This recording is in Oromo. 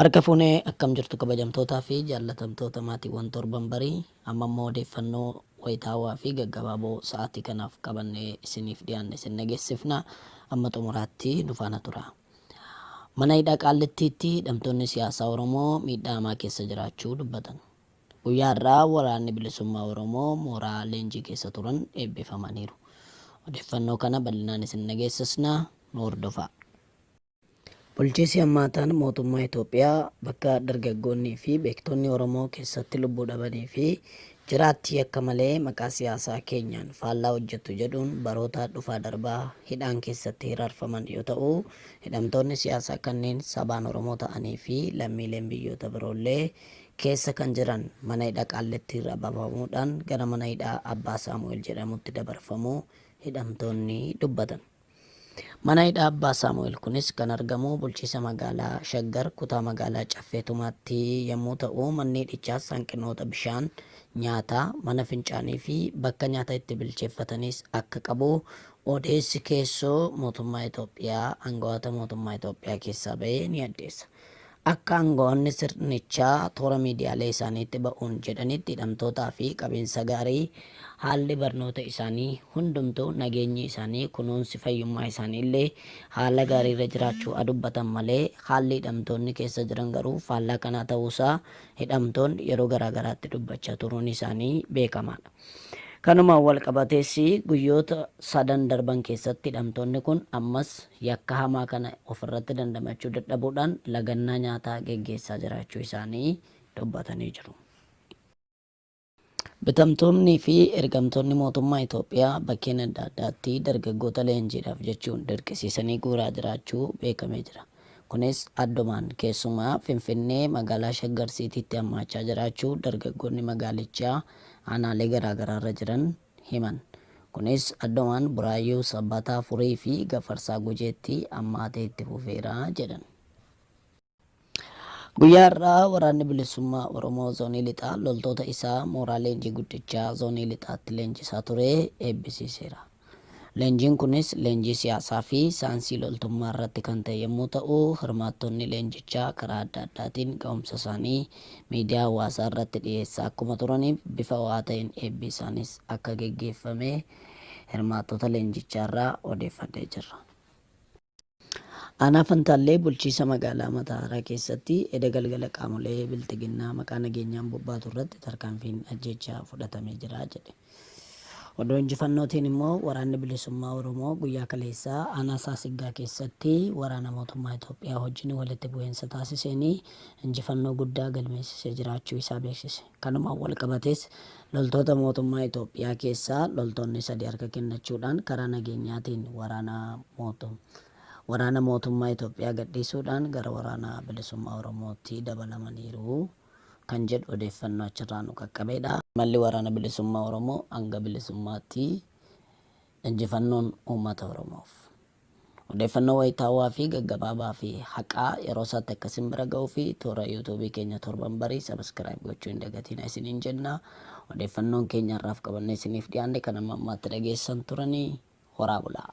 Harka fuunee akkam jirtu kabajamtootaa fi jaallatamtoota maatiiwwan torban barii amma immoo odeeffannoo wayitaawaa fi gaggabaaboo sa'aatii kanaaf qabannee isiniif dhiyaanne isin dhageessifna amma xumuraatti nu faana tura. Mana hidhaa Qaallittiitti hidhamtoonni siyaasaa Oromoo miidhaa hamaa keessa jiraachuu dubbatan. Guyyaa har'aa Waraanni Bilisummaa Oromoo mooraa leenjii keessa turan eebbifamaniiru. Odeeffannoo kana bal'inaan isin dhageessisna nu hordofaa. Bulchiisi hammaataan mootummaa Itoophiyaa bakka dargaggoonnii fi beektonni Oromoo keessatti lubbuu dhabanii fi jiraatti yakka malee maqaa siyaasaa keenyaan faallaa hojjettu jedhuun baroota dhufaa darbaa hidhaan keessatti hiraarfaman yoo ta'u, hidhamtoonni siyaasaa kanneen sabaan Oromoo ta'anii fi lammiileen biyyoota biroollee keessa kan jiran mana hidhaa Qaallittiirraa bafamuudhaan gara mana hidhaa Abbaa Saamu'eel jedhamutti dabarfamuu hidhamtoonni dubbatan. Mana hidhaa Abbaa Saamu'eel kunis kan argamu bulchiisa magaalaa Shaggar kutaa magaalaa Caffee Tumaatti yommuu ta'u, manni hidhichaas hanqinoota bishaan, nyaataa, mana fincaanii fi bakka nyaata itti bilcheeffataniis akka qabu odeessi keessoo mootummaa Itoophiyaa aangawoota mootummaa Itoophiyaa keessaa ba'e ni addeessa. Akka aanga'oonni sirnichaa toora miidiyaalee isaaniitti ba'uun jedhanitti hidhamtootaa fi qabiinsa gaarii, haalli barnoota isaanii hundumtuu, nageenyi isaanii, kunuunsi fayyummaa isaaniillee haala gaariirra jiraachuu haa dubbatan malee haalli hidhamtoonni keessa jiran garuu faallaa kanaa ta'uusaa hidhamtoonni yeroo garaagaraatti dubbachaa turuun isaanii beekamaadha. Kanumaan walqabatees guyyoota sadan darban keessatti hidhamtoonni kun ammas yakka hamaa kana ofirratti dandamachuu dadhabuudhaan lagannaa nyaataa geggeessaa jiraachuu isaanii dubbatanii jiru. Bitamtoonnii fi ergamtoonni mootummaa Itoophiyaa bakkeen adda addaatti dargaggoota leenjiidhaaf jechuun dirqisiisanii guuraa jiraachuu beekamee jira. Kunis addumaan keessumaa Finfinnee magaalaa Shaggar Siitiitti hammaachaa jiraachuu dargaggoonni magaalichaa aanaalee garaagaraarra jiran himan. Kunis addumaan Buraayyuu, Sabbataa, Furii fi Gafarsaa Gujeetti hammaatee itti fufeera jedhan. Guyyaa har'aa Waraanni Bilisummaa Oromoo Zoonii Lixaa loltoota isaa mooraa leenjii guddichaa Zoonii Lixaatti leenjisaa ture eebbisiiseera. Leenjiin kunis leenjii siyaasaa fi saayinsii loltummaa irratti kan ta'e yommuu ta'u, hirmaattonni leenjichaa karaa adda addaatiin ga'umsa isaanii miidiyaa hawaasaa irratti dhiyeessaa akkuma turaniif bifa ho'aa ta'een eebbi isaaniis akka geggeeffame hirmaattota leenjichaa irraa odeeffannee jirra. Aanaa Fantaallee bulchiisa magaalaa Matahaaraa keessatti eda galgala qaamolee Bilxiginnaa maqaa nageenyaan bobbaatu irratti tarkaanfiin ajjeechaa fudhatamee jira jedhe. Oduu injifannootiin immoo Waraanni Bilisummaa Oromoo guyyaa kaleessaa aanaa Saasiggaa keessatti waraana mootummaa Itoophiyaa wajjin walitti bu'iinsa taasiseen injifannoo guddaa galmeessisee jiraachuu isaa beeksise. Kanumaan walqabatees loltoota mootummaa Itoophiyaa keessaa loltoonni sadi harka kennachuudhaan karaa nageenyaatiin waraana waraana mootummaa Itoophiyaa gadhiisuudhaan gara waraana bilisummaa Oromootti dabalamaniiru kan jedhu odeeffannoo achirraa nu qaqqabeedha. Imalli waraana bilisummaa Oromoo hanga bilisummaatti injifannoon uummata Oromoof. Odeeffannoo wayitaawaa fi gaggabaabaa fi haqaa yeroo isaatti akka isin bira ga'uu fi toora YouTube keenya Torban Barii subscribe gochuu hin dagatina isiniin jenna. Odeeffannoon keenya har'aaf qabannee isiniif dhiyaanne kan amma ammaatti dhageessan turanii horaa bulaa.